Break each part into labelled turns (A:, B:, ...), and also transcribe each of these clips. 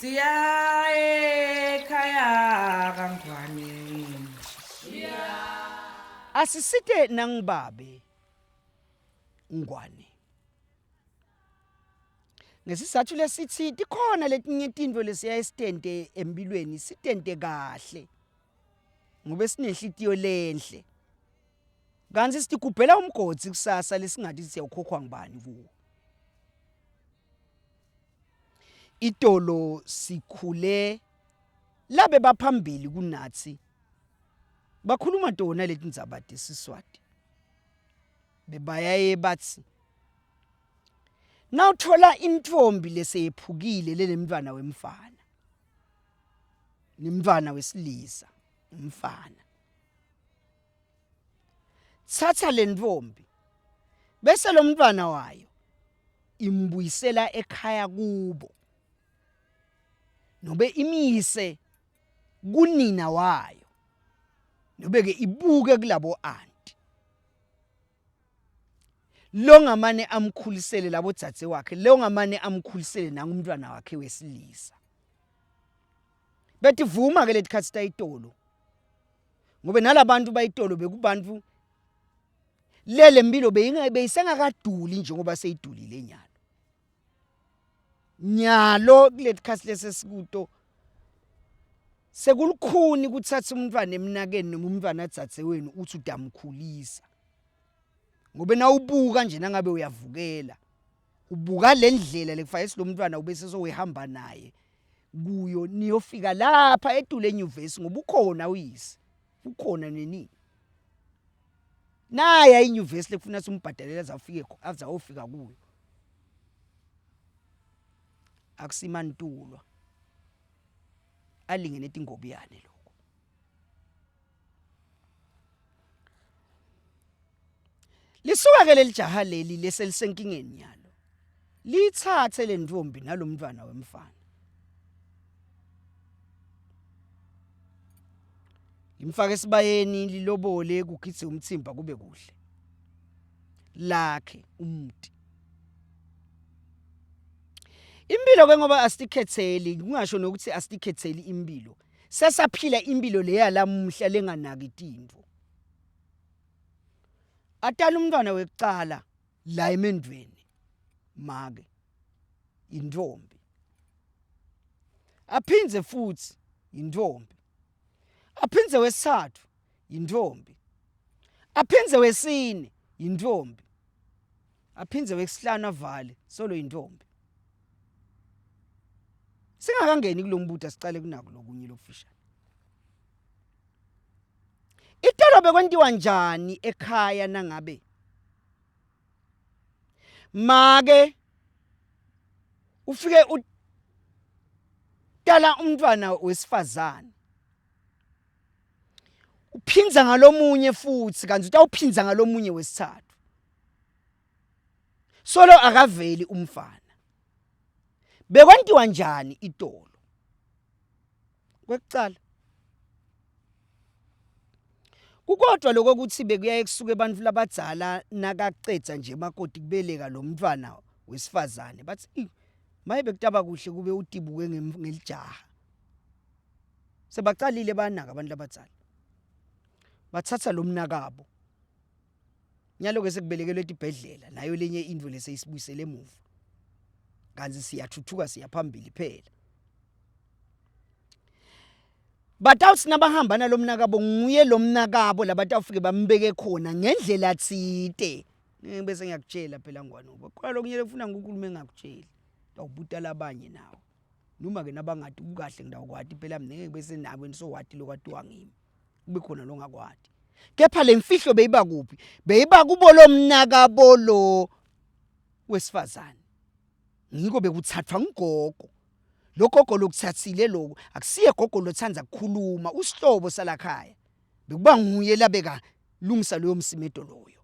A: Siya ekhaya kaNgwane.
B: Asisite nangibabe Ngwane. Ngesizathu lesithi tikhona letinye tintfo lesiyaye sitente empilweni sitente kahle ngobe sinenhlitiyo lenhle. Kantsi sitigubhela umgodzi kusasa lesingathi siyawukhokhwa ngubani kuwo. Itolo sikhule labe baphambili kunatsi bakhuluma tona letindzaba tesiswati. Bebayaye batsi nawutfola intfombi leseyephukile lenemntfwana wemfana nemntfwana wesilisa umfana Tsatsa lentfombi bese lomntfwana wayo imbuyisela ekhaya kubo nobe imiyise kunina wayo nobe ke ibuke kulabo anti longamane amkhulisele labo dzadze wakhe longamane amkhulisele nangumntwana wakhe wesilisa betivuma ke letikhatsi tayitolo ngobe nalabantu bayitolo bekubantu lele mpilo beyisengakaduli njengoba seyidulile nyalo nyalo kuletikhatsi lesesikuto sekulukhuni kuthatha umntwana emnakeni noma umntwana adzadze wenu uthi utamkhulisa ngobe nawubuka nje nangabe uyavukela ubuka le ndlela lekufanele lo mntwana ube sesowehamba naye kuyo niyofika lapha etule enyuvesi ngoba ukhona uyise ukhona nenini naya inyuvesi lekufuna simbhadalele azawufike azawufika kuyo akusimantulwa alingene tingobiyane lokho Lisuka ke lelijaha leli leselisenkingeni yalo. Lithathe lentfombi nalomntfwana wemfana. Limfake esibayeni lilobole kugidze umtsimba kube kuhle. Lakhe umuti. Impilo ke ngoba asitikhetheli kungasho nokuthi asitikhetheli impilo. Sesaphila impilo leya lamuhla lenganaki tintfo. Atala umntwana wekucala la emendvweni make intfombi. Aphindze futhi intfombi. Aphindze wesithathu yintfombi. Aphindze wesine yintfombi. Aphindze wesihlanu avale solo yintfombi. Singakangeni kulombuto asicale kunako lokunye lokufishane. Itolo bekwentiwa njani ekhaya nangabe make ufike utala umntwana wesifazane uphindza ngalomunye futhi kanti utawuphindza ngalomunye wesithathu solo akaveli umfana bekwentiwa njani itolo kwekucala kukodwa lokho ukuthi bekuyaye kusuke abantu labadzala nakacedza nje makoti kubeleka lo mntwana wesifazane bathi maye bekutaba kuhle kube utibuke ngelijaha sebacalile banaka abantu labadzala bathatha lo mnakabo nyalo ke sekubelekelwe etibhedlela nayo lenye intfo leseyisibuyisele emuva kanti siyathuthuka siyaphambili phela batawuthi nabahamba nalomnakabo nguye lomnakabo labatawufike bambeke khona ngendlela tsite bese ngiyakutshela phela ngwane ngoba khona lokunye lekufuna ngikukhulume ngakutsheli ngawubuta labanye nawe noma ke nabangati kukahle ngidawukwati phela mina ngeke bese nabo nisowati lokwatiwa ngimi kube khona longakwati kepha le mfihlo beyiba kuphi beyiba kubo lomnakabo lo wesifazane ngiko bekuthathwa ngugogo lo gogo lokuthathile lokhu akusiye gogo lothanda kukhuluma usihlobo salakhaya bekuba nguye labeka lungisa loyo msimedo loyo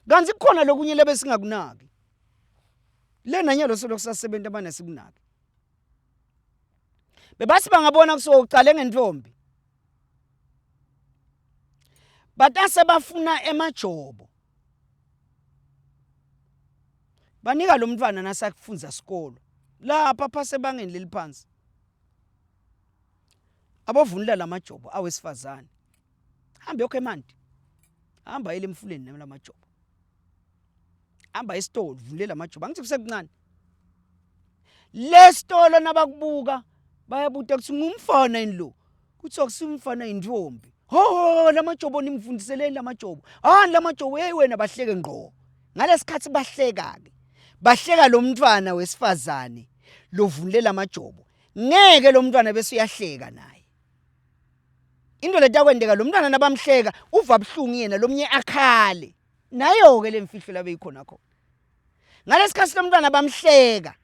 B: kanti kukhona lokunye lebesingakunaki lena nyalo selokhu sasebenza abana sikunaki bebathi bangabona kusuka ucale ngentombi batase bafuna emajobo banika lo mntwana nasakufunza sikolo. Lapha phase ebangeni leliphansi. Abavunula lamajobo awesifazane. Hamba yokho emanti. Hamba yele emfuleni nami lamajobo. Hamba esitolo vunulela amajobo. Angithi kusekuncane. Lesitolo nabakubuka bayabuta ukuthi ngumfana yini lo? Kuthiwa kusumfana intombi. Ho ho lamajobo nimfundiseleni lamajobo. Ah lamajobo hey wena bahleke ngqo. Ngalesikhathi bahleka ke. Bahleka lo mntwana wesifazane lovunulela amajobo. Ngeke lo mntwana bese uyahleka naye. Into letakwendeka lo mntwana nabamhleka uva buhlungu yena lomnye akhale. Nayo ke lemfihlo labeyikhona khona. Ngalesikhathi lo mntwana bamhleka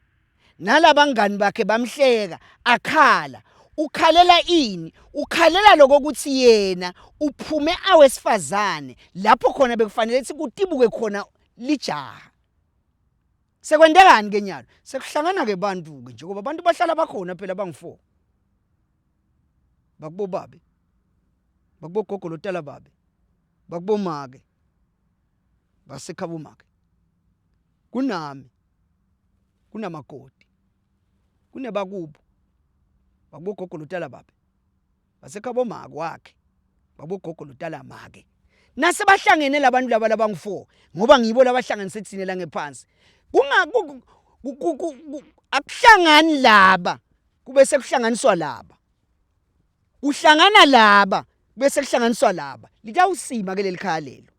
B: nalabangani bakhe bamhleka akhala ukhalela ini ukhalela lokokuthi yena uphume awesifazane lapho khona bekufanele ukuthi kutibuke khona lijaha sekwentekani ke nyalo sekuhlangana ke bantu ke njengoba abantu bahlala bakhona phela bangu-4 bakubobabe bakubogogo lotala babe bakubomake basekhabo make kunami kunamakoti kunebakubo bakubogogo lotala babe basekhabo make wakhe babogogo lotala make nasebahlangene labantu laba labangu-4 ngoba ngibo labahlanganise thina la ngephansi akuhlangani laba kube sekuhlanganiswa laba kuhlangana laba bese kuhlanganiswa laba litawusima ke leli khaya lelo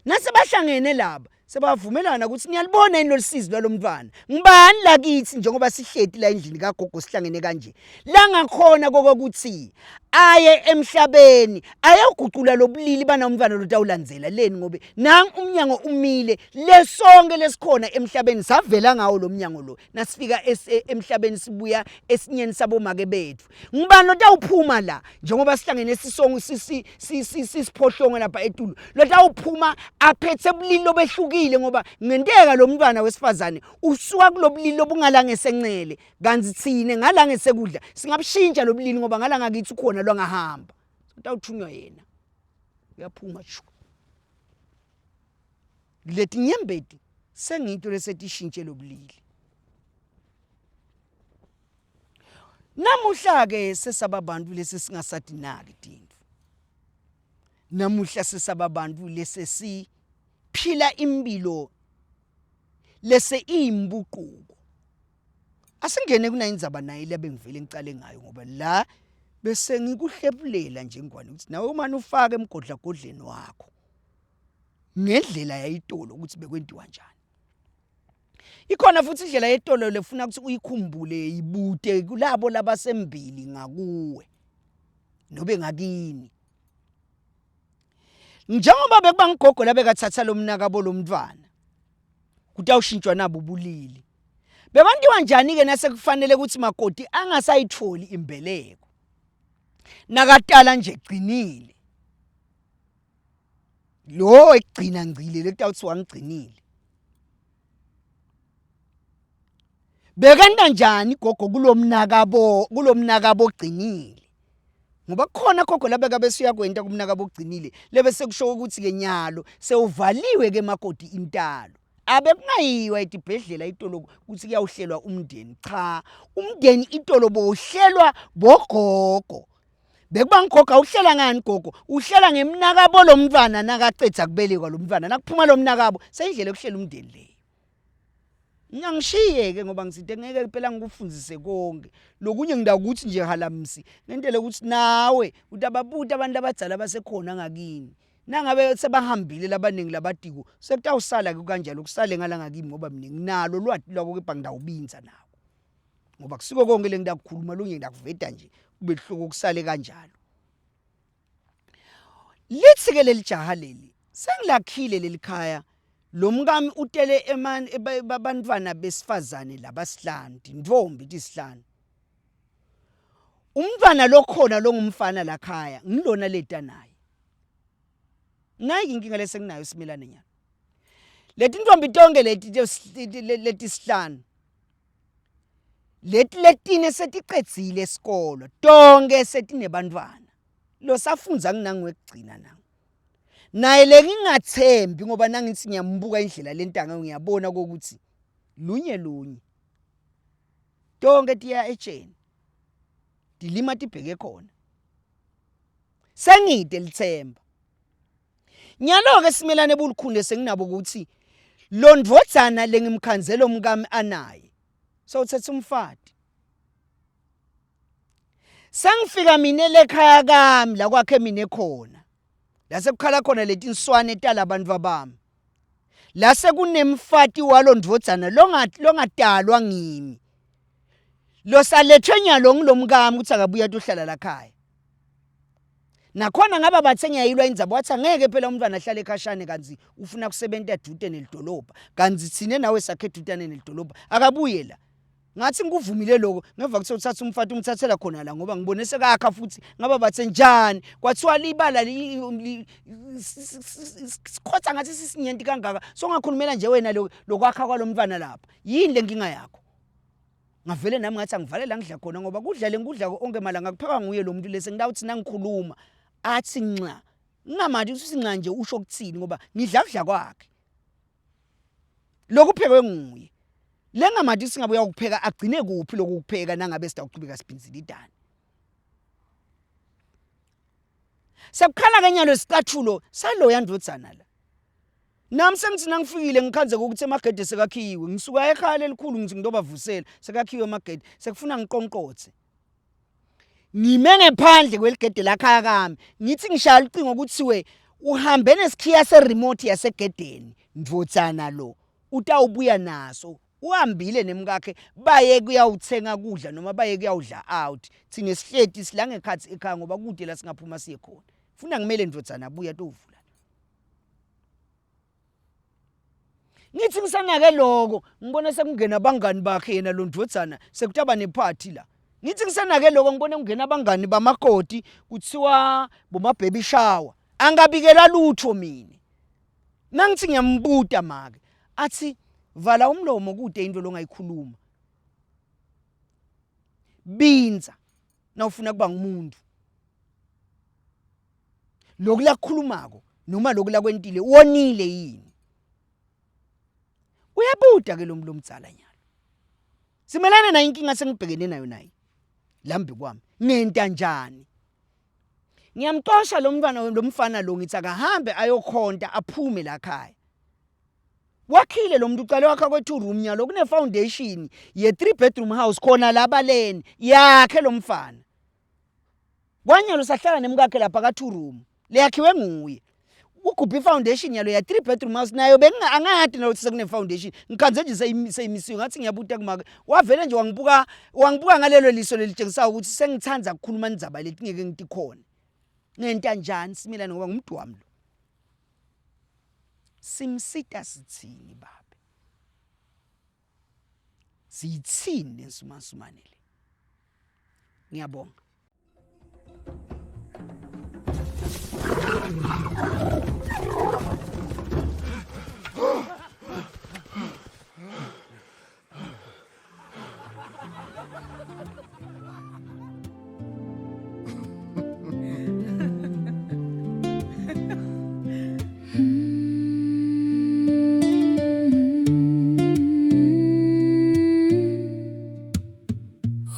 B: nasebahlangene laba sebavumelana ukuthi niyalibona yini lolusizi lwalomntwana ngibani lakithi njengoba sihleti la endlini kagogo sihlangene kanje langakhona kokuthi aye emhlabeni ayoguqula lobulili banomntwana lotawulandzela leni ngobe nang umnyango umile lesonke lesikhona emhlabeni savela ngawo lo mnyango lo nasifika e, emhlabeni sibuya esinyeni sabomake bethu ngubani lotawuphuma la njengoba sihlangene sisonke sisiphohlongo lapha etulo lotawuphuma aphethe bulili obehlukile ngoba ngenteka lo mntwana wesifazane usuka kulobulili obungala ngesencele kanti thine ngala ngesekudla singabushintsha lobulili ngoba ngala ngakithi ukhona lwangahamba utawuthunywa yena uyaphuma shu letinyembeti sengito lesetishintshe lobulili Namuhla ke sesaba bantu lesi singasadinaki tintfo. Namuhla sesaba bantu lesi siphila impilo lese iyimbuquko. Asingene kuna indzaba naye lebe ngivele ngicale ngayo ngoba la bese ngikuhlephulela nje ngwane ukuthi nawe umane ufake emgodlagodleni wakho ngendlela yayitolo ukuthi bekwentiwa njani. Ikhona futhi indlela yetolo lefuna ukuthi uyikhumbule ibute kulabo labasembili ngakuwe nobe ngakini. Njengoba bekuba ngigogo labekathatha lo mnakabo lomntwana kutawushintshwa nabo ubulili. Bebantiwa njani ke nasekufanele ukuthi makoti angasayitholi imbeleko. Nakatala nje gcinile. Lo ekugcina ngcile lekutawuthiwa ngigcinile. Bekenta njani gogo kulomnakabo kulomnakabo ogcinile? Ngoba kukhona gogo labeka bese uyakwenta kumnakabo ogcinile lebese kusho ukuthi ke nyalo sewuvaliwe ke makoti intalo. Abe kungayiwa etibhedlela itolo ukuthi kuyawuhlelwa umndeni. Cha, umndeni itolo bowuhlelwa bogogo. Bekuba ngigogo awuhlela ngani gogo? Uhlela ngemnakabo lomntwana nakacedza kubelekwa lomntwana nakuphuma lomnakabo seyindlela yokuhlela umndeni leyo. Ngiyangishiye ke ngoba ngisithe ngeke phela ngikufundise konke. Lokunye ngidakuthi nje halamsi ngentele ukuthi nawe utababuta abantu abadzala abasekhona ngakini. Nangabe sebahambile labaningi labadiko sekutawusala ke kanjalo kusale ngala ngakimi ngoba mina nginalo lwati lwako kepha ngidawubinza nako. Ngoba kusiko konke lengidakukhuluma lunye ngidakuveta nje kube lihloko kusale kanjalo. Lithi ke leli jaha leli sengilakhile leli khaya lo mkami utele emani abantwana besifazane labasihlanu tintombi tisihlanu umntwana lokhona longumfana lakhaya ngilona leta naye nayi inkinga lesenginayo simelane nyana leti ntombi tonke leti letisihlanu leti letine seticedzile isikolo tonke setinebantwana losafundza nginangwekugcina nangu naye lengingathembi ngoba nangithi ngiyambuka indlela lentanga ngiyabona kokuthi lunye lunye. Tonke tiya etsheni. Tilima tibheke khona. Sengide lithemba. Nyalo ke simelane bulukhuni lesenginabo ukuthi lo ndvodzana lengimkhandzela umkami anaye. Sowuthetha umfati. Sengifika mina lekhaya kami la kwakhe mina khona. La sekukhala khona letinswane talabantu bami. La sekunemfati walo ndvodzana longatalwa ngimi. Losalethwe nyalo ngilomkami ukuthi akabuye atohlala la khaya. Nakhona ngaba bathe ngiyayilwa indzaba wathi angeke phela umntwana ahlale ekhashane kanzi ufuna kusebenta edute nelidolobha kanzi thine nawe sakhe edutane nelidolobha akabuye la ngathi ngikuvumile lokho ngeva kuthiwa uthatha umfati umthathela khona la ngoba ngibone sekakha futhi ngaba bathe njani kwathiwa libala sikhotha ngathi sisinyenti kangaka songakhulumela nje wena lokwakha kwalomntwana lapha yini lenkinga yakho ngavele nami ngathi angivale la ngidla khona ngoba kudla lengikudla onke malanga kuphekwa nguye lo muntu lese ngitawuthi nangikhuluma athi nxa ngingamati ukuthi nxa nje usho kuthini ngoba ngidla kudla kwakhe lokuphekwe nguye lengamati singabe uyakupheka agcine kuphi lokukupheka nangabe sitawuchubeka sibhinzilidane sekukhala ke nyalo isicathulo saloya ndvodzana la Nami sengithi nangifikile ngikhanze ukuthi emagede sekakhiwe ngisuka ekhaya lelikhulu ngithi ngitobavusela sekakhiwe emagede sekufuna ngiqonqothe ngime ngephandle kweligede lakhaya kami ngithi ngishaya ucingo kuthiwe uhambe nesikhiya seremote yasegedeni ndvodzana lo utawubuya naso uhambile nemkakhe baye kuyawuthenga kudla noma baye kuyawudla out thina sihleti sila ngekhathi ekhaya ngoba kude la singaphuma siye khona funa ngimele ndvodzana abuye atovula Ngithi ngisanake lokho ngibona sekungena abangani bakhe yena lo ndvodzana sekutaba nephathi la. Ngithi ngisanake lokho ngibona kungena abangani bamakoti kuthiwa boma baby shower. Angabikela lutho mina. Nangithi ngiyambuta make athi vala umlomo kude into longayikhuluma. Binza nawufuna kuba ngumuntu. Lokhu lakukhulumako noma lokhu lakwentile wonile yini? Uyabuda ke lo muntu lomdzala nyalo. Simelane nayo inkinga sengibhekene nayo naye. Lambi kwami. Ngenta njani? Ngiyamxosha lo mntwana lo mfana lo ngithi akahambe ayokhonta aphume la khaya. Wakhile lo muntu uqale wakha kwe-two room nyalo kune foundation ye-three bedroom house khona la baleni yakhe lo mfana. Kwanyalo sahlala nemkakhe lapha ka-two room leyakhiwe nguye ugubhe i-foundation yalo ya 3 bedroom house nayo benginga angadi nalokuthi sekune foundation ngikhanze nje seyimisiwe ngathi ngiyabuta kumake wavele nje wangibuka wangibuka ngalelo liso lelitshengisayo ukuthi sengithanda ukukhuluma indzaba leti ngeke ngitikhona ngenta njani similane ngoba ngumuntu wami lo simsita sithini babe siyithini lensumansumane le ngiyabonga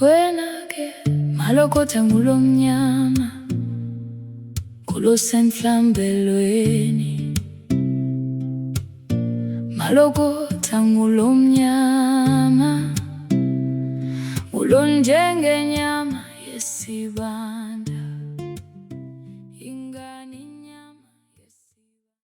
C: Wena ke malokotha ngulomnyama ngulosenhlambelweni malokotha ngulomnyama ngulonjengenyama yesibanda.